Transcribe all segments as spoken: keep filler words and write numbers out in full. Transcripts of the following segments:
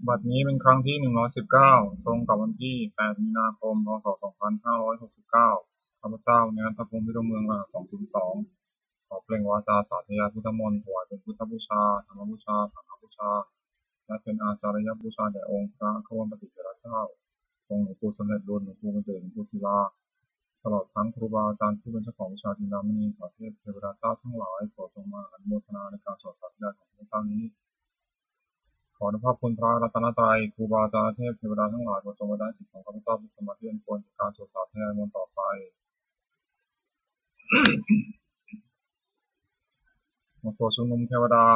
บัดนี้เป็นครั้งที่ หนึ่งร้อยสิบเก้า ตรงกับวันที่ แปด มีนาคม พ.ศ. สองพันห้าร้อยหกสิบเก้า ข้าพเจ้า เนรัตพงษ์ พิรมเมือง รหัส สองศูนย์สอง ขอเปล่งวาจาสาธยายพุทธมนต์ ถวายเป็นพุทธบูชา ธรรมบูชา สังฆบูชา และเป็นอาจาริยบูชาแด่องค์พระขวัมปติเถระเจ้า องค์หลวงปู่สำเร็จลุน หลวงปู่เกษม หลวงปู่ศิลา ตลอดทั้งครูบาอาจารย์ผู้เป็นเจ้าของวิชาจินดามณี ขอเทพเทวดาเจ้าทั้งหลาย โปรดจงมาอนุโมทนาในการสวดสาธยายของพระเจ้านี้ ขออนุภาพคุณพระรัตนตรัย ครูบาอาจารย์เทพเทวดาทั้งหลาย โปรดจงบันดาลจิตของข้าพเจ้าเป็นสมาธิอันควรแก่การสวดสาธยายมนต์ต่อไป บทสวดชุมนุมเทวดา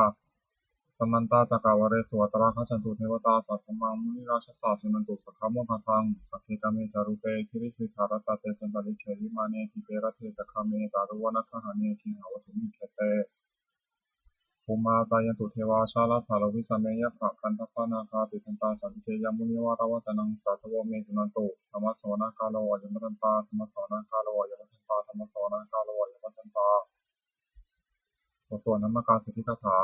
Samantā cakkavāḷesu atrāgacchantu devatā, saddhammaṃ munirājassa suṇantu saggamokkhadaṃ. Sagge kāme ca rūpe girisikharataṭe cantalikkhe vimāne, dīpe raṭṭhe ca gāme taruvanagahane gehavatthumhi khette, bhummā cāyantu devā jalathalavisame yakkhagandhabbanāgā, tiṭṭhantā santike yaṃ munivaravacanaṃ sādhavo me suṇantu. Dhammassavanakālo ayambhadantā. Dhammassavanakālo ayambhadantā. Dhammassavanakālo ayambhadantā. บทสวดนมการสิทธิคาถา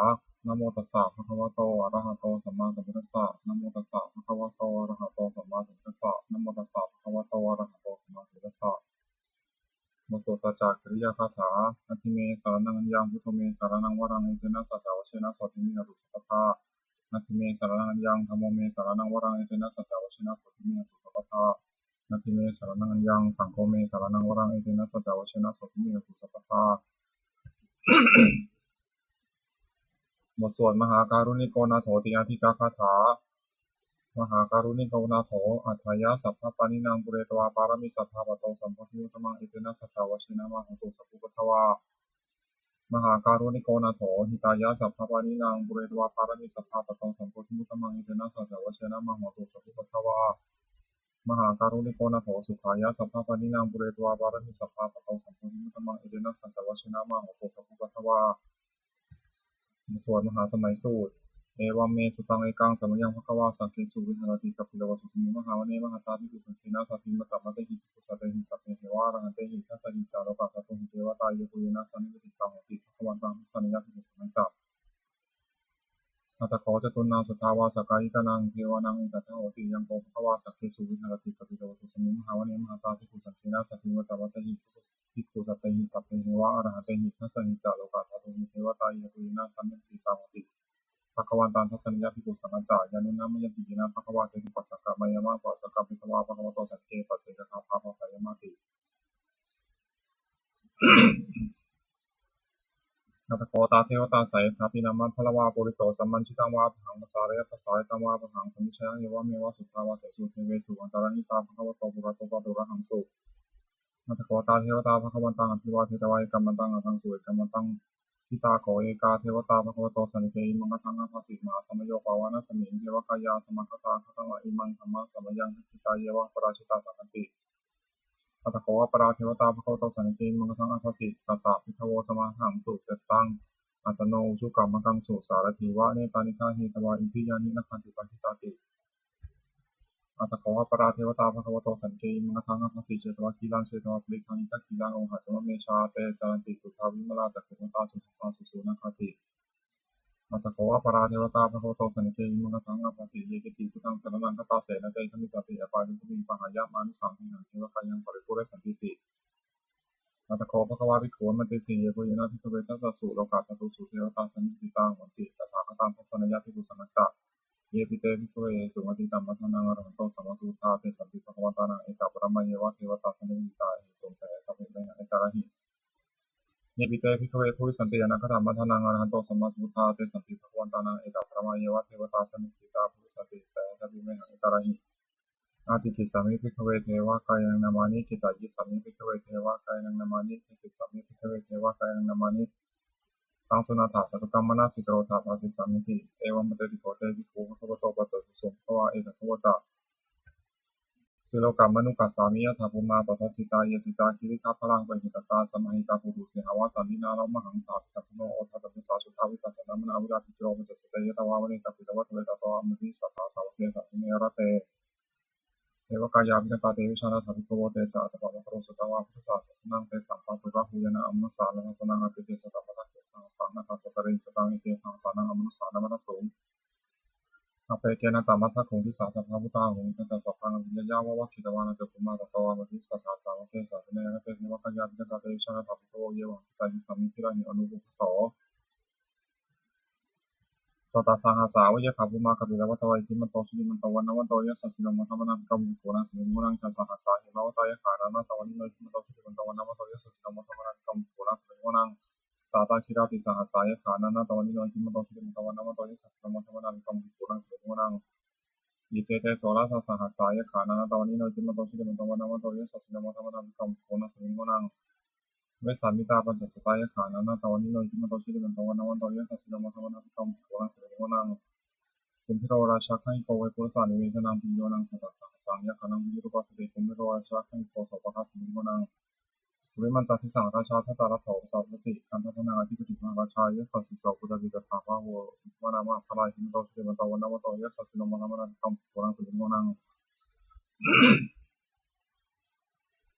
Namo tassa bhagavato arahato sammāsambuddhassa. Namo tassa bhagavato arahato sammāsambuddhassa. Namo tassa bhagavato arahato sammāsambuddhassa. บทสวดสัจจกิริยาคาถา Natthi me saraṇaṃ aññaṃ, buddho me saraṇaṃ varaṃ, etena saccavajjena sotthi me hotu sabbadā. Natthi me saraṇaṃ aññaṃ, dhammo me saraṇaṃ varaṃ, etena saccavajjena sotthi me hotu sabbadā. Natthi me saraṇaṃ aññaṃ, saṅgho me saraṇaṃ varaṃ, etena saccavajjena sotthi me hotu sabbadā. บทสวดมหาการุณิโกนาโถติอาทิกาคาถา Mahākāruṇiko nātho atthāya sabbapāṇinaṃ, pūretvā pāramī sabbā patto sambodhimuttamaṃ, etena saccavajjena mā hontu sabbupaddavā. Mahākāruṇiko nātho hitāya sabbapāṇinaṃ, pūretvā pāramī sabbā patto sambodhimuttamaṃ, etena saccavajjena mā hontu sabbupaddavā. Mahākāruṇiko nātho sukhāya sabbapāṇinaṃ, pūretvā pāramī sabbā patto sambodhimuttamaṃ, etena saccavajjena mā hontu sabbupaddavā. บทสวดมหาสมัยสูตร Evaṃ me sutaṃ. Ekaṃ samayaṃ bhagavā sakkesu viharati kapilavatthusmiṃ mahāvane mahatā bhikkhusaṅghena saddhiṃ pañcamattehi bhikkhusatehi sabbeheva arahantehi. Dasahi ca lokadhātūhi devatā yebhuyyena sannipatitā honti bhagavantaṃ dassanāya bhikkhusaṅghañca. Atha kho catunnaṃ suddhāvāsakāyikānaṃ devānaṃ etadahosi: Ayaṃ kho bhagavā sakkesu viharati kapilavatthusmiṃ mahāvane mahatā bhikkhusaṅghena saddhiṃ pañcamattehi bhikkhusatehi sabbeheva arahantehi. Dasahi ca lokadhātūhi devatā yebhuyyena sannipatitā honti bhagavantaṃ dassanāya bhikkhusaṅghañca. Yannūna mayampi yena bhagavā tesupasaṅkameyyāma, upasaṅkamitvā bhagavato santike paccekagāthā bhāseyyāmāti. Atha kho tā devatā seyyathāpi nāma balavā puriso sammiñjitaṃ vā bāhaṃ pasāreyya, pasāritaṃ vā bāhaṃ sammiñjeyya, evameva suddhāvāsesu devesu antarahitā bhagavato purato pāturahaṃsu. Atha kho tā devatā bhagavantaṃ abhivādetvā ekamantaṃ aṭṭhaṃsu. Ekamantaṃ ṭhitā kho ekā devatā bhagavato santike imaṃ gāthaṃ abhāsi: Mahāsamayo pavanasmiṃ, devakāyā samāgatā, āgatamha imaṃ dhammasamayaṃ, dakkhitāyeva aparājitasaṅghanti. Atha kho aparā devatā bhagavato santike imaṃ gāthaṃ abhāsi: Tatra bhikkhavo samādahaṃsu, cittaṃ attano ujukamakaṃsu, sārathīva nettāni gahetvā, indriyāni rakkhanti paṇḍitāti. Atha kho aparā devatā bhagavato santike imaṃ gāthaṃ abhāsi: Chetvā khīlaṃ chetvā palighaṃ, indakhīlaṃ ohaccamanejā, te caranti suddhā vimalā, cakkhumatā sudantā susunāgāti. Atha kho aparā devatā bhagavato santike imaṃ gāthaṃ abhāsi: Ye keci buddhaṃ saraṇaṃ gatāse, na te gamissanti apāyabhūmiṃ, pahāya mānusaṃ dehaṃ, devakāyaṃ paripūressantīti. Atha kho bhagavā bhikkhū āmantesi: Yebhuyyena bhikkhave dasasu lokadhātūsu devatā sannipatitā honti tathāgataṃ dassanāya bhikkhusaṅghañca. Yepi te bhikkhave ahesuṃ atītamaddhānaṃ arahanto sammāsambuddhā, tesampi bhagavantānaṃ etaparamāyeva devatā sannipatitā ahesuṃ, seyyathāpi mayhaṃ etarahi. Yepi te bhikkhave bhavissanti anāgatamaddhānaṃ arahanto sammāsambuddhā, tesampi bhagavantānaṃ etaparamāyeva devatā sannipatitā bhavissanti, seyyathāpi mayhaṃ etarahi. Ācikkhissāmi bhikkhave devakāyaṃ nāmāni, kittayissāmi bhikkhave devakāyaṃ nāmāni, desissāmi bhikkhave devakāyaṃ nāmāni, taṃ suṇātha sādhukaṃ manasikarotha bhāsissāmīti. Evaṃ bhanteti kho te bhikkhū bhagavato paccassosuṃ. Bhagavā etadavoca: Silokamanukassāmi, yattha bhummā tadassitā, ye sitā girigabbharaṃ, pahitattā samāhitā, puthū sīhāva sallīnā, lomahaṃsābhisambhuno, odātamanasā suddhā, vippasannamanāvilā, bhiyyo pañcasate ñatvā, vane kāpilavatthave, tato āmantayi satthā, sāvake sāsane rate. Devakāyā abhikkantā, te vijānātha bhikkhavo, te ca ātappamakaruṃ, sutvā buddhassa sāsanaṃ, tesampāturahu ñāṇaṃ, amanussāna dassanaṃ. Appeke satamaddakkhiṃ, sahassaṃ atha sattariṃ, sataṃ eke sahassānaṃ, amanussānamaddasuṃ. Appeke nātha maggakho disā sabbā phuṭā ahuṃ. Tañca sabbaṃ abhiññāya vavakkhitvāna cakkhumā tato āmantayi satthā sāvake sāsane rate devakāyā abhikkantā te vijānātha bhikkhavo ye vohaṃ kittayissāmi girāhi anupubbaso. Sattasahassā va yakkhā bhummā kāpilavatthavā iddhimanto jutimanto vaṇṇavanto yasassino modamānā abhikkāmuṃ bhikkhūnaṃ samitiṃ vanaṃ. Chasahassā hemavatā yakkhā nānattavaṇṇino iddhimanto jutimanto vaṇṇavanto yasassino modamānā abhikkāmuṃ bhikkhūnaṃ samitiṃ vanaṃ. Sātāgirā tisahassā yakkhā nānattavaṇṇino iddhimanto jutimanto vaṇṇavanto yasassino modamānā abhikkāmuṃ bhikkhūnaṃ samitiṃ vanaṃ. Iccete soḷasasahassā yakkhā nānattavaṇṇino iddhimanto jutimanto vaṇṇavanto yasassino modamānā abhikkāmuṃ bhikkhūnaṃ samitiṃ vanaṃ. Vessāmittā pañcasatā yakkhā nānattavaṇṇino iddhimanto jutimanto vaṇṇavanto yasassino modamānā abhikkāmuṃ bhikkhūnaṃ samitiṃ vanaṃ. Kumbhīro rājagahiko vepullassa nivesanaṃ bhiyyo naṃ satasahassaṃ yakkhānaṃ payirupāsati. Kumbhīro rājagahiko sopāga samitiṃ vanaṃ. Purimañca disaṃ rājā dhataraṭṭho pasāsati, gandhabbānaṃ ādhipati mahārājā yasassi so. Puttāpi tassa bahavo indanāmā mahabbalā, iddhimanto jutimanto vaṇṇavanto yasassino, modamānā abhikkāmuṃ bhikkhūnaṃ samitiṃ vanaṃ.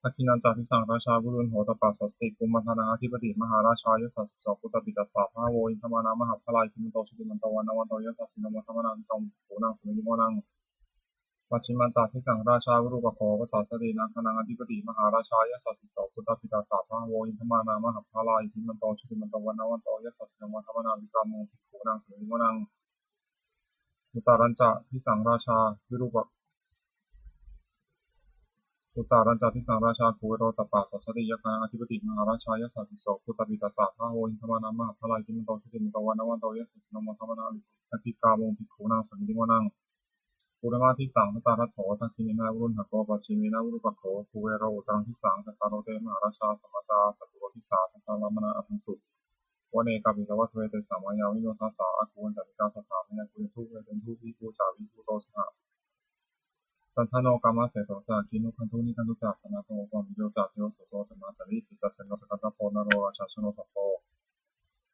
Dakkhiṇañca disaṃ rājā virūḷho tappasāsati, kumbhaṇḍānaṃ ādhipati mahārājā yasassi so. Puttāpi tassa bahavo indanāmā mahabbalā, iddhimanto jutimanto vaṇṇavanto yasassino, modamānā abhikkāmuṃ bhikkhūnaṃ samitiṃ vanaṃ. Pacchimañca disaṃ rājā virūpakkho pasāsati, nāgānaṃ ādhipati mahārājā yasassi so. Puttāpi tassa bahavo indanāmā mahabbalā, iddhimanto jutimanto vaṇṇavanto yasassino, modamānā abhikkāmuṃ bhikkhūnaṃ samitiṃ vanaṃ. Uttarañca disaṃ rājā virūpa Uttarañca disaṃ rājā kuvero tappasāsati, yakkhānaṃ ādhipati mahārājā yasassi so. Puttāpi tassa bahavo indanāmā mahabbalā, iddhimanto jutimanto vaṇṇavanto yasassino, modamānā abhikkāmuṃ bhikkhūnaṃ samitiṃ vanaṃ. Purimaṃ disaṃ dhataraṭṭho, dakkhiṇena virūḷhako, pacchimena virūpakkho, kuvero uttaraṃ disaṃ. Cattāro te mahārājā samantā caturo disā, daddallamānā aṭṭhaṃsu vane kāpilavatthave. Tesaṃ māyāvino dāsā āgū vañcanikā saṭhā, māyā kuṭeṇḍu veṭeṇḍu viṭū ca viṭuṭo saha, candano kāmaseṭṭho ca kinnughaṇḍu nighaṇḍu ca, panādo opamañño ca devasūto ca mātali, cittaseno ca gandhabbo naḷo rājā janosabho,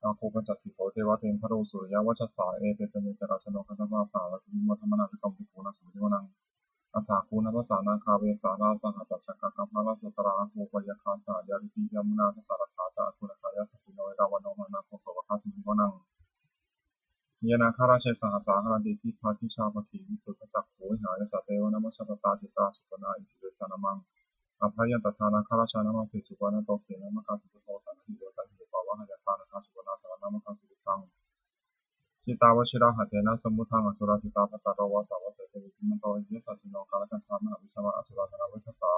āgū pañcasikho ceva timbarū suriyavacchasā. Ete caññe ca rājāno gandhabbā saha rājubhi, modamānā abhikkāmuṃ bhikkhūnaṃ samitiṃ vanaṃ. Athāgū nābhasā nāgā vesālā sahatacchakā kambalassatarā, āgū pāyāgā saha ñātibhi. Yāmunā dhataraṭṭhā ca āgū nāgā yasassino, erāvaṇo mahānāgo sopāga samitiṃ vanaṃ. Ye nāgarāje sahasā haranti dibbā dijā pakkhi visuddhacakkhū, vehāyasā te vanamajjhapattā citrā supaṇṇā iti tesa nāmaṃ. Abhayantadā nāgarājānamāsi supaṇṇato khemamakāsi buddho, sāndhāniko candimho pavahayā nāgā supaṇṇā saraṇamakaṃsu buddhaṃ. Jitā vajirahatthena samuddaṃ asurā sitā, bhātaro vāsavassete iddhimanto yasassino, kālakañjā mahābhismā asurā dānaveghasā,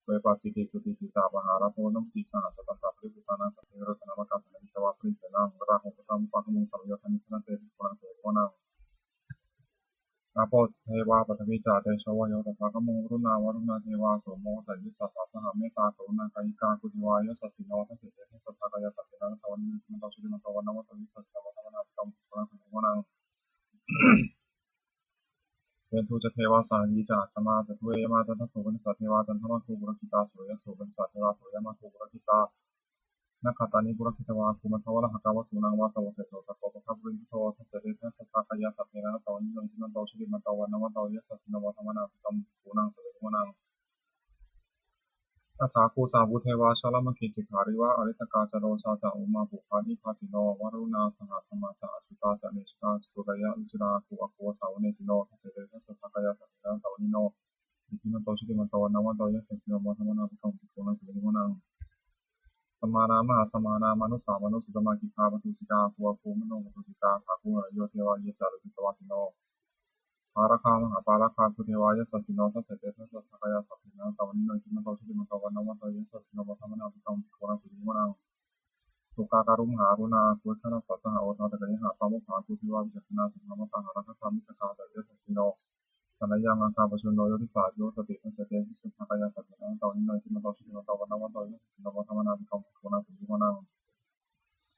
vepacitti sucitti ca pahārādo namucī saha. Satañca baliputtānaṃ sannayhitvā baliṃ senaṃ, rāhubhaddamupāgamuṃ samayodāni bhaddante bhikkhūnaṃ samitiṃ vanaṃ. Āpo devā paṭhavī ca tejo vāyo tadāgamuṃ, varuṇā vāruṇā devā somo ca yasasā saha, mettākaruṇākāyikā āgū devā yasassino, dasete dasadhā kāyā sabbehāsayā nānattavaṇṇino, iddhimanto jutimanto vaṇṇavanto yasassino, modamānā abhikkāmuṃ bhikkhūnaṃ samitiṃ vanaṃ. Veṇḍū ca devā sahalī ca asamā ca duve yamā, candassūpanisā devā candamāgū purakkhitā, suriyassūpanisā devā suriyamāgū purakkhitā, nakkhattāni purakkhitvā āgū mandavalāhakā, vasūnaṃ vāsavassete sakko pāga purindado, dasete dasadhā kāyā sabbe nānattavaṇṇino, iddhimanto jutimanto vaṇṇavanto yasassino, modamānā abhikkāmuṃ bhikkhūnaṃ samitiṃ vanaṃ. Athāgū sahabhū devā jalamaggisikhāriva, ariṭṭhakā ca rojā ca ummāpupphanibhāsino, varuṇā sahadhammā ca accutā ca anejakā, sūleyyarucirā āgū āgū vāsavanesino, dasete dasadhā kāyā sabbe nānattavaṇṇino, iddhimanto jutimanto vaṇṇavanto yasassino, modamānā abhikkāmuṃ bhikkhūnaṃ samitiṃ vanaṃ. Samānā mahāsamānā mānusā mānusuttamā, khiḍḍāpadūsikā āgū āgū manopadūsikā, athāgū harayo devā ye ca lohitavāsino, pāragā mahāpāragā āgū devā yasassino, dasete dasadhā kāyā sabbe nānattavaṇṇino, iddhimanto jutimanto vaṇṇavanto yasassino, modamānā abhikkāmuṃ bhikkhūnaṃ samitiṃ vanaṃ. Sukkā karumhā aruṇā āgū veghanasā saha, odātagayhā pāmokkhā āgū devā vicakkhaṇā, sadāmattā hāragajā missakā ca yasassino, thanayaṃ āga pajjunno yo disā abhivassati, dasete dasadhā kāyā sabbe nānattavaṇṇino, iddhimanto jutimanto vaṇṇavanto yasassino, modamānā abhikkāmuṃ bhikkhūnaṃ samitiṃ vanaṃ.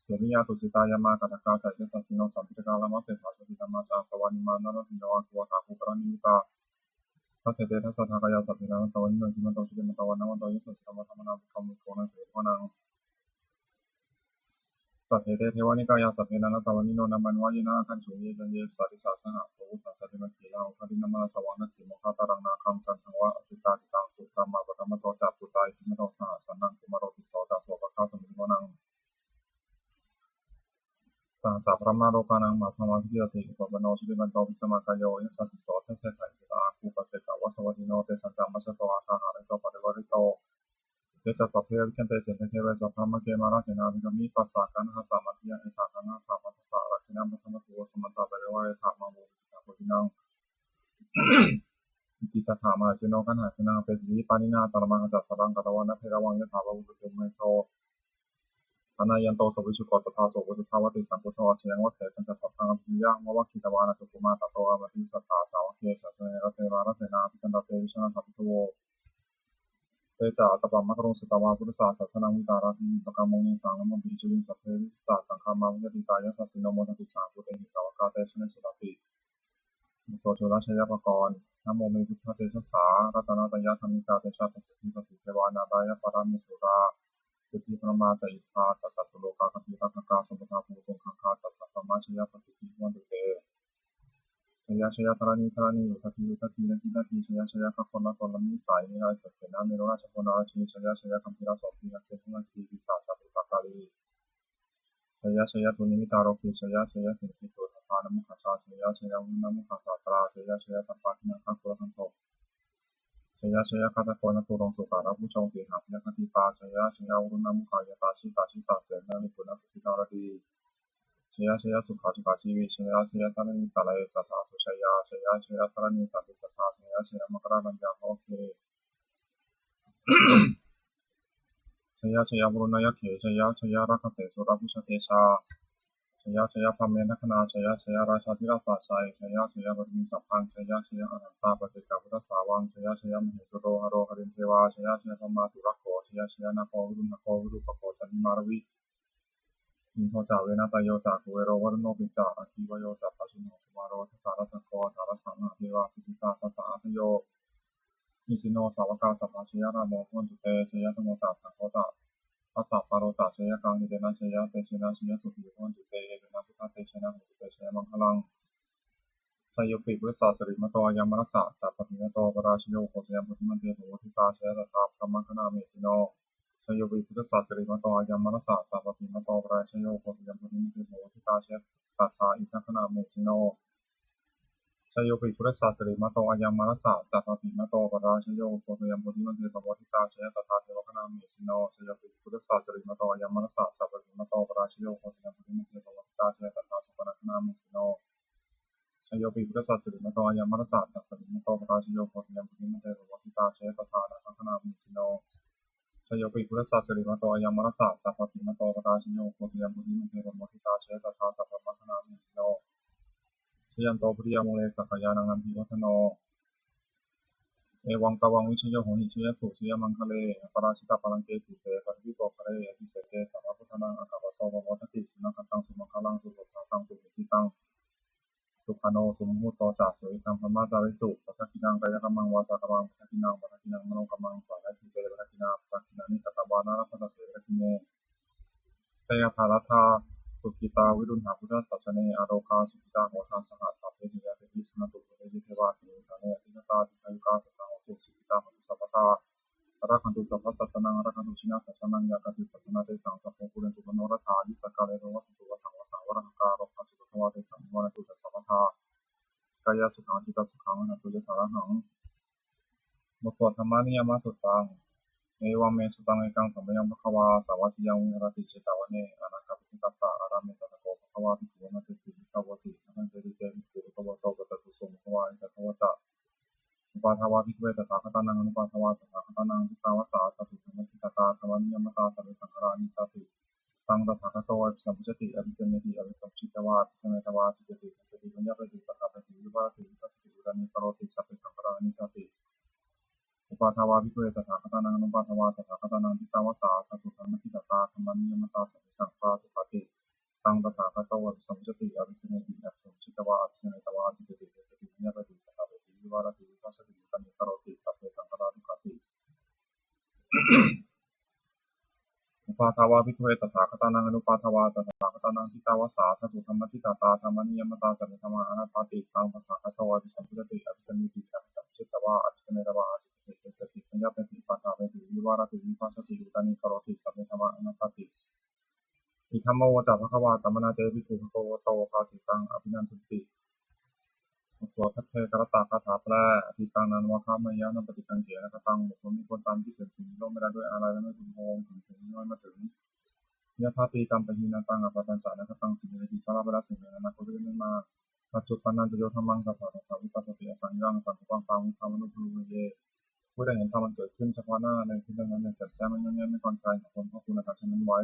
Khemiyā tusitā yāmā kaṭṭhakā ca yasassino, sāntidhārakā lāmaseṭṭhā jotināmā ca āsavā, nimmānaratino āgū athāgū paranimmitā, dasete dasadhā kāyā sabbe nānattavaṇṇino, iddhimanto jutimanto vaṇṇavanto yasassino, modamānā abhikkāmuṃ bhikkhūnaṃ samitiṃ vanaṃ. Saṭṭhete devanikāyā sabbe nānattavaṇṇino, nāmanvayena āgañchuṃ ye caññe sadisā saha. Pavutthajātimakkhīlaṃ oghatiṇṇamanāsavaṃ, dakkhemoghataraṃ nāgaṃ candaṃva asitātitaṃ, subrahmā paramatto ca puttā iddhimato saha, sanaṅkumāro tisso ca sopāga samitiṃ vanaṃ. Sahassabrahmalokānaṃ mahābrahmābhitiṭṭhati. Upapanno jutimanto bhismākāyo yasassiso. Dasettha āgū paccekavasavattino, tesañca majjhato āga hārito parivārito. Ye ca sabbe abhikkante sinde deve sabrahmake, mārasenā abhikkāmi passa kaṇhassa mandiyaṃ. Etha gaṇhatha bandhatha rāgena bandhamatthu vo, samantā parivāretha mā vo muñcittha koci naṃ. Iti tattha mahāseno kaṇhasenaṃ apesayi, pāṇinā talamāhacca saraṃ katvāna bheravaṃ. Yathā pāvussako megho thanayanto savijjuko, tadā so paccudāvatti saṅkuddho. Asayaṃvase pañcasataṃ abhiññāya vavakkhitvāna cakkhumā, tato āmantayi satthā sāvake sāsane rate. Mārasenā abhikkantā te vijānātha bhikkhavo. Te ca ātappam akaruṃ sutvā buddhassa sāsanaṃ, vītarāgehi pakkāmuṃ nesaṃ lomampi iñjayuṃ. Sabbe vijitasaṅgāmā bhayātītā yasassino, modanti saha bhūtehi sāvakā te janesutāti. บทสวดจุลชัยปกรณ์ Namo me buddhatejasā, ratanattayadhammikā, tejapasiddhi pasīdevā, nārāyaparamesurā, siddhibrahmā ca indā ca catulokā gambhīrakkhakā, samuddā bhūtuṅgaṅgā ca sabrahmajayapasiddhi bhavantu te. Jaya jaya dharaṇi dharaṇī udadhi udadhī nadi nadī, jaya jaya gaganatalanisai nirayasasena merurājabalanarajī, jaya jaya gambhīrasombhī nāgabharanī pisācabhūtakālī, jaya jaya dunnimittarogī, jaya jaya siddhisun abbhānamukhajā, jaya jaya varuṇamukhasātrā, jaya jaya dampādināgakulagantho, jaya jaya gajjagaṇaturaṅga sukarabhujaṅga sīhabyagghadīpā, jaya jaya varuṇamukhayātrā, jita jita senārī puna suddhi naradī, jaya jaya sukhā sukhā jīvī, jaya jaya dharaṇītale sadā sujayā, jaya jaya dharaṇī santi sadā, jaya jaya maṅkarāj raññā bhavagge, jaya jaya varuṇayakkhe, jaya jaya rakkhase surabhujatejā, jaya jaya brahmmendagaṇā, jaya jaya rājādhirājasājjai, jaya jaya paṭhaviṃ sabbaṃ, jaya jaya arahantā paccekabuddhasāvaṃ, jaya jaya mahesuro haro harindevā, jaya jaya brahmā surakkho, jaya jaya nāgo viruḷhako virūpakkho candimā ravi, indo ca venateyyo ca kuvero varuṇopi ca, aggi vāyo ca pājuṇho kumāro dhataraṭṭhako, aṭṭhārasa mahādevā siddhitāpasa-ādayo, isino sāvakā sabbā jaya rāmo bhavantu te. Jayadhammo ca saṅgho ca dasapālo ca jayakaṃ, etena jayatejena jayasotthī bhavantu te. Etena buddhatejena hotu te jayamaṅgalaṃ. Jayopi buddhassa sirīmato ayaṃ mārassa ca pāpimato parājayo, ugghosayaṃ bodhimaṇḍe pamoditā, jaya tadā brahmagaṇā mahesino. Jayopi buddhassa sirīmato ayaṃ mārassa ca pāpimato parājayo, ugghosayaṃ bodhimaṇḍe pamoditā, jaya tadā indagaṇā mahesino. Jayopi buddhassa sirīmato ayaṃ mārassa ca pāpimato parājayo, ugghosayaṃ bodhimaṇḍe pamoditā, jaya tadā devagaṇā mahesino. Jayopi buddhassa sirīmato ayaṃ mārassa ca pāpimato parājayo, ugghosayaṃ bodhimaṇḍe pamoditā, jaya tadā sopaṇṇagaṇā mahesino. Jayopi buddhassa sirīmato ayaṃ mārassa ca pāpimato parājayo, ugghosayaṃ bodhimaṇḍe pamoditā, jaya tadā nāgagaṇā mahesino. Jayopi buddhassa sirīmato ayaṃ mārassa ca pāpimato parājayo, ugghosayaṃ bodhimaṇḍe pamoditā, jaya tadā sabrahmagaṇā mahesino. Jayanto bodhiyā mūle sakyānaṃ nandivaḍḍhano, evaṃ tvaṃ vijayo hohi jayassu jayamaṅgale. Aparājitapallaṅke sīse paṭhavipokkhare, abhiseke sabbabuddhānaṃ aggappatto pamodati. Sunakkhattaṃ sumaṅgalaṃ supabhātaṃ suhuṭṭhitaṃ, sukhaṇo sumuhutto ca suyiṭṭhaṃ brahmacārisu. Padakkhiṇaṃ kāyakammaṃ vācākammaṃ padakkhiṇaṃ, padakkhiṇaṃ manokammaṃ paṇidhī te padakkhiṇā, padakkhiṇāni katvāna labhantatthe padakkhiṇe. Jayābādhā sukhitā viruḷhā buddhasāsane, arogā sukhitā hotha saha sabbehi ñātibhi. Suṇantu bhonto ye devā asmiṃ ṭhāne adhigatā, dīghāyukā sadā hontu sukhitā hontu sabbadā. Rakkhantu sabbasattānaṃ rakkhantu jinasāsanaṃ, yā kāci patthanā tesaṃ sabbe pūrentu manorathā, yuttakāle pavassantu vassaṃ vassā valāhakā, rogā cupaddavā tesaṃ nivārentu ca sabbadā. Kāyasukhaṃ cittisukhaṃ arahantu yathārahaṃ. บทสวด Dhammaniyāmasuttaṃ. Evaṃ me sutaṃ. Ekaṃ samayaṃ bhagavā sāvatthiyaṃ viharati jetavane anāthapiṇḍikassa ārāme. Tatra kho bhagavā bhikkhū āmantesi bhikkhavoti. Bhadanteti te bhikkhū bhagavato paccassosuṃ. Bhagavā etadavoca. Uppādā vā bhikkhave tathāgatānaṃ anuppādā vā tathāgatānaṃ, ṭhitāva sā sādhu dhammaṭṭhitatā dhammaniyāmatā: sabbe saṅkhārā aniccāti. Taṃ tathāgato abhisambujjhati abhisameti, abhisambujjhitvā abhisametvā ācikkhati bhāseti paññapeti pāṭhapeti vivarati vipassati udānīkaroti sabbe saṅkhārā aniccāti. Uppādā vā bhikkhave tathāgatānaṃ anuppādā vā tathāgatānaṃ, ṭhitāva sā sādhu dhammaṭṭhitatā dhammaniyāmatā: sabbe saṅkhārā dukkhāti. Taṃ tathāgato abhisambujjhati abhisameti, abhisambujjhitvā abhisametvā ācikkhati bhāseti paññapeti pāṭhapeti vivarati vipassati udānīkaroti sabbe saṅkhārā dukkhāti. Uppādā vā bhikkhave tathāgatānaṃ anuppādā vā tathāgatānaṃ, ṭhitāva sā sādhu dhammaṭṭhitatā dhammaniyāmatā: sabbe dhammā anattāti. Taṃ tathāgato abhisambujjhati abhisameti, abhisambujjhitvā abhisametvā ācikkhati bhāseti paññapeti pāṭhapeti vivarati vipassati udānīkaroti sabbe dhammā anattāti. Idamavoca bhagavā. Samaṇā te bhikkhū bhagavato bhāsitaṃ abhinandunti. บทสวดภัทเทกรัตตคาถาแปล Atītaṃ nānvāgameyya, nappaṭikaṅkhe anāgataṃ. บุคคลไม่ควรตามคิดถึงสิ่งที่ล่วงไม่ได้ด้วยอาลัย และไม่พึงพะวงถึงสิ่งที่ยังไม่มาถึง Yadatītampahīnantaṃ, appattañca anāgataṃ. สิ่งในอดีตก็ละไปแล้ว สิ่งในอนาคตก็ยังไม่มา Paccuppannañca yo dhammaṃ, tattha tattha vipassati, asaṃhiraṃ asaṅkuppaṃ, taṃ viddhā manubrūhaye. ผู้ใดเห็นธรรมอันเกิดขึ้นเฉพาะหน้าในที่นั้นๆ อย่างแจ่มแจ้ง ไม่ง่อนแง่น ไม่คลอนแคลน ของคนผู้นั้น เช่นนั้นไว้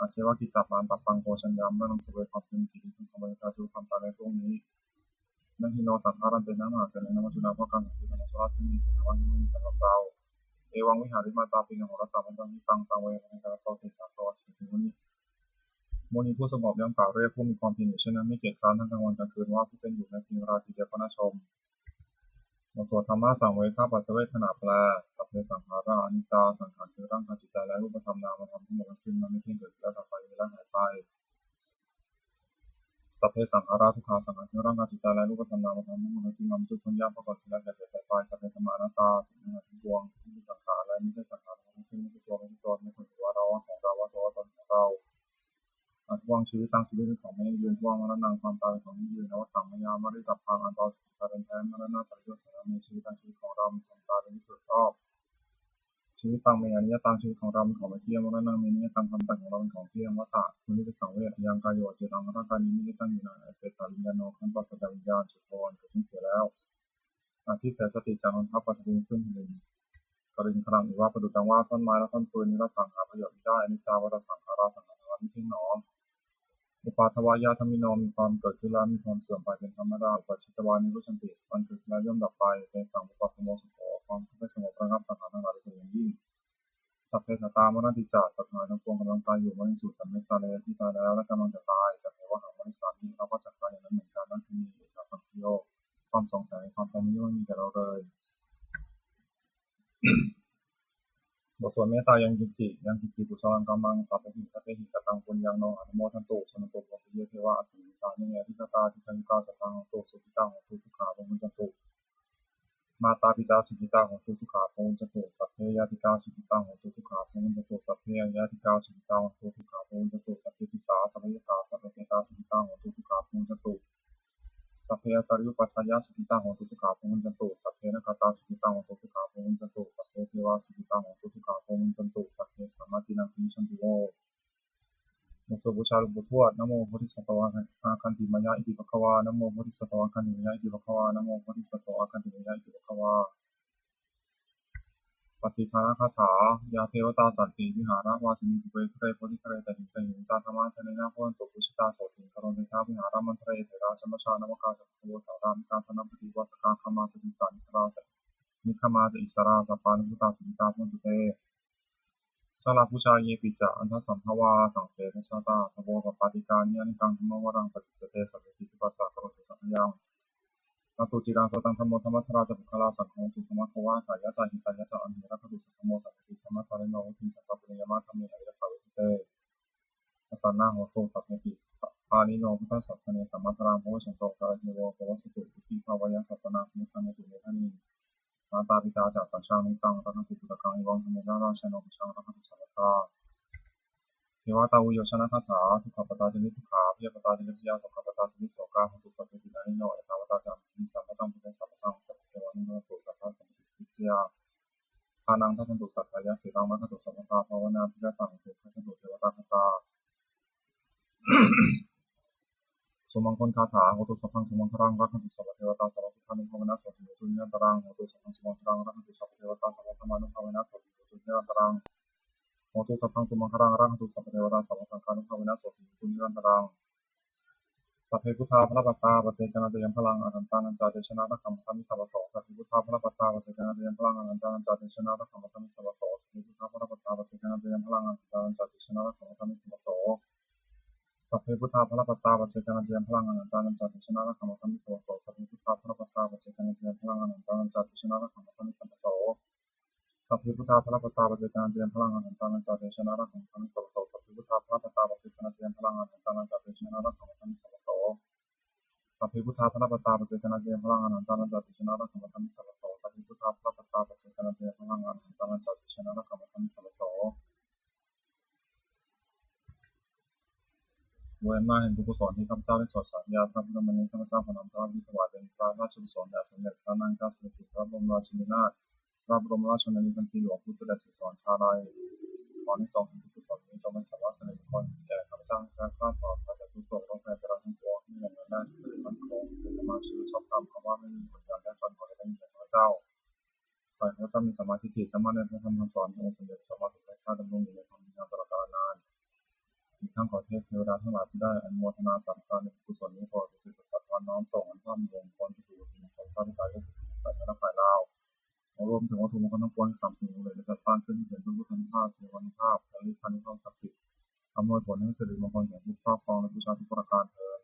Ajjeva kiccamātappaṃ, ko jaññā maraṇaṃ suve. ความเพียรมีกิจที่ต้องทำ Aññāsu ทำตายในพรุ่งนี้ Na hi no saṅgarantena, mahāsenena maccunā. เพราะการต่อสู้ธรรมชาติซึ่งมีเสนามาก ย่อมไม่มีสำหรับเรา Evaṃvihārimātāpī, ahorattamatanditaṃ, taṃ ve bhaddekarattoti, santo ācikkhate muni. มุนีผู้สงบย่อมกล่าวเรียกผู้มีความเพียรอยู่เช่นนั้น ไม่เกียจคร้านทั้งกลางวันกลางคืน ว่าผู้เป็นอยู่แม้เพียงราตรีเดียวก็น่าชม บทสวดธัมมสังเวคปัจจเวกขณาแปล Sabbe saṅkhārā aniccā. สังขารคือร่างกายจิตใจและรูปธรรมนามธรรมทั้งหมดทั้งสิ้น มันไม่เที่ยง เกิดขึ้นแล้วดับไป มีแล้วหายไป Sabbe saṅkhārā dukkhā. สังขารคือร่างกายจิตใจและรูปธรรมนามธรรมทั้งหมดทั้งสิ้น มันเป็นทุกข์ทนยาก เพราะเกิดขึ้นแล้วแก่เจ็บตายไป Sabbe dhammā anattā. สิ่งทั้งหลายทั้งปวงที่เป็นสังขารและไม่ใช่สังขารทั้งหมดทั้งสิ้น ไม่ใช่ตัว ไม่ใช่ตน ไม่ควรถือว่าเรา ว่าของเรา ว่าตัวว่าตนของเรา Addhuvaṃ jīvitaṃ. ชีวิตเป็นของไม่ยั่งยืน Dhuvaṃ maraṇaṃ. ความตายเป็นของยั่งยืน Avassaṃ mayā maritabbaṃ. อันเราจะต้องตายเป็นแท้ Maraṇapariyosānaṃ me jīvitaṃ. ชีวิตของเรามีความตายเป็นที่สุดรอบ Jīvitaṃ me aniyataṃ. ชีวิตของเราเป็นของไม่เที่ยง Maraṇaṃ me niyataṃ. ความตายของเราเป็นของเที่ยง Vata. ควรที่จะสังเวช Ayaṃ kāyo aciraṃ arakkha. นี้ไม่ได้ตั้งอยู่นาน Apetaviññāṇo. ครั้นปราศจากวิญญาณ Chuddho. อันเกิดขึ้นเสียแล้ว Adhisessati. จักนอนทับ Paṭhaviṃ. ซึ่งแผ่นดิน Kaliṅgaraṃ iva. ประดุจดังว่าท่อนไม้และท่อนฟืน Niratthaṃ. หาประโยชน์มิได้ Aniccā vata saṅkhārā. สังขารทั้งหลายไม่เที่ยงหนอ Uppādavayadhammino. มีความเกิดขึ้นแล้วมีความเสื่อมไปเป็นธรรมดา Uppajjitvā nirujjhanti. มันเกิดขึ้นแล้วย่อมดับไป Tesaṃ vūpasamo sukho. ความเข้าไปสงบระงับสังขารทั้งหลายเป็นสุขอย่างยิ่ง Sabbe sattā maranti ca. สัตว์ทั้งหลายทั้งปวงกำลังตายอยู่ Mariṃsu. สันนิสสาเร ที่ตายแล้ว และกำลังจะตาย Tathevāhaṃ marissāmi. เราก็จะตายอย่างนั้นเหมือนกัน Natthi me ettha saṃsayo. ความสงสัยในความตายนี้ย่อมไม่มีแก่เราเลย บทสวดเมตตายังกิญจิ Yaṅkiñci kusalaṃ kammaṃ sabbehi katehi kataṃ puññaṃ no anumodatu. Suṇantu bhonto ye devā asmiṃ ṭhāne adhigatā dīghāyukā sadā hontu sukhitā hontu dukkhā pamuñcantu. Mātāpitā sukhitā hontu dukkhā pamuñcantu. Sabbe ñātikā sukhitā hontu dukkhā pamuñcantu. Sabbe aññātikā sukhitā hontu dukkhā pamuñcantu. Sabbe disā sabbayantā sabbe petā sukhitā hontu dukkhā pamuñcantu. Sabbe ācariyupajjhāyā sukhitā hontu dukkhā pamuñcantu. Sabbe nakkhattā sukhitā hontu dukkhā pamuñcantu. Sabbe devā sukhitā hontu dukkhā pamuñcantu. Sabbasampattīnaṃ samijjhantu vo. บทสวดบูชาหลวงปู่ทวด Namo bodhisatto āgantimāya iti bhagavā. Namo bodhisatto āgantimāya iti bhagavā. Namo bodhisatto āgantimāya iti bhagavā. Pattidānagāthā. Yā devatā santi vihāravāsinī, thūpe ghare bodhighare tahiṃ tahiṃ, tā dhammadānena bhavantu pūjitā sotthiṃ karontedha vihāramaṇḍale. Therā ca majjhā navakā ca bhikkhavo, sārāmikā dānapatī upāsakā, gāmā ca desā nigamā ca, nigamā ca issarā, sappāṇabhūtā sukhitā bhavantu te. Jalābujā yepi ca aṇḍasambhavā, saṃsedajātā athavopapātikā, niyyānikaṃ dhammavaraṃ paṭicca te, sabbepi dukkhassa karontu saṅkhayaṃ. Ṭhātu ciraṃ sataṃ dhammo, dhammaddharā ca puggalā, saṅgho hotu samaggo va, atthāya ca hitāya ca. Amhe rakkhatu saddhammo, sabbepi dhammadhārino, vuḍḍhiṃ sampāpuṇeyyāma, dhamme ariyappavedite. Pasannā hontu sabbepi, sappāṇino buddhasāsane, sammā dhāraṃ pavecchanto, kālakañño pavassatu, iti bhāveyya sattānaṃ samiddhaṃ netu medaniṃ. Mātā pitā ca atrajaṃ niccaṃ rakkhantu puttakaṃ, evaṃ dhammena rājāno pajaṃ rakkhantu sabbadā. Devatāuyyojanagāthā. Dukkhappattā ca niddukkhā, bhayappattā ca nibbhayā, sokappattā ca nissokā, hontu sabbepi pāṇino. Ettāvatā ca amhehi sambhataṃ puññasampadaṃ, sabbe devānumodantu sabbasampattisiddhiyā. Dānaṃ dadantu saddhāya, sīlaṃ rakkhantu sabbadā, bhāvanābhiratā hontu, gacchantu devatāgatā. Sumaṅgalagāthā. Hotu sabbaṃ sumaṅgalaṃ, rakkhantu sabbadevatā, sabbabuddhānubhāvena sotthī hontu nirantaraṃ. Hotu sabbaṃ sumaṅgalaṃ, rakkhantu sabbadevatā, sabbadhammānubhāvena sotthī hontu nirantaraṃ. Hotu sabbaṃ sumaṅgalaṃ, rakkhantu sabbadevatā, sabbasaṅghānubhāvena sotthī hontu nirantaraṃ. Sabbe buddhā balappattā, paccekānañca yaṃ balaṃ, arahantānañca tejena, rakkhaṃ bandhāmi sabbaso. Sabbe buddhā balappattā, paccekānañca yaṃ balaṃ, arahantānañca tejena, rakkhaṃ bandhāmi sabbaso. Sabbe buddhā balappattā, paccekānañca yaṃ balaṃ, arahantānañca tejena, rakkhaṃ bandhāmi sabbaso. Sabbe buddhā balappattā, paccekānañca yaṃ balaṃ, arahantānañca tejena, rakkhaṃ bandhāmi sabbaso. Sabbe buddhā balappattā, paccekānañca yaṃ balaṃ, arahantānañca tejena, rakkhaṃ bandhāmi sabbaso. Sabbe buddhā balappattā, paccekānañca yaṃ balaṃ, arahantānañca tejena, rakkhaṃ bandhāmi sabbaso. Sabbe buddhā balappattā, paccekānañca yaṃ balaṃ, arahantānañca tejena, rakkhaṃ bandhāmi sabbaso. Sabbe buddhā balappattā, paccekānañca yaṃ balaṃ, arahantānañca tejena, rakkhaṃ bandhāmi sabbaso. Sabbe buddhā balappattā, paccekānañca yaṃ balaṃ, arahantānañca tejena, rakkhaṃ bandhāmi sabbaso. มาเห็นบุญกุศลที่ข้าพเจ้าได้สวดสาธยายพระพุทธมนต์นี้ ข้าพเจ้าขอน้อมถวายเป็นพระราชกุศลแด่สมเด็จพระนางเจ้าสิริกิติ์ พระบรมราชินีนาถ พระบรมราชชนนีพันปีหลวง ผู้เสด็จสู่สวรรคาลัย ขออานิสงส์แห่งบุญกุศลนี้จงเป็นสาระสิริมงคลแก่ข้าพเจ้า และข้าพเจ้าปลอดภัยจากทุกข์โศกโรคภัยอันตรายทั้งปวง ให้มีเงินทองได้สิริมั่นคง เป็นสมาชิกชอบธรรม คำว่าไม่มีผลงานยากจนขอให้ได้มีแก่ข้าพเจ้า ขอให้ข้าพเจ้ามีสัมมาทิฏฐิ ตั้งมั่นในพระธรรมคำสอนขององค์สมเด็จพระสัมมาสัมพุทธเจ้า ดำรงอยู่ในธรรมวินัยตลอดกาลนาน อีกทั้งขอเทพเทวดาทั้งหลายที่ได้อนุโมทนาสาธุการในกุศลนี้ ขอประสิทธิ์ประสาทพรน้อมส่งอันพร่ำเรียนควรที่สุดถึงคนข้าพเจ้าที่สุดฝ่ายพระนครลาว รวมถึงวัตถุมงคลทั้งปวงสามสิ่งเหล่านี้จัดสร้างขึ้นให้เป็นพระพุทธานุภาพ เทวานุภาพ และฤทธานุภาพศักดิ์สิทธิ์ อำนวยผลให้สิริมงคลแก่ผู้ครอบครองและบูชาทุกประการเทอญ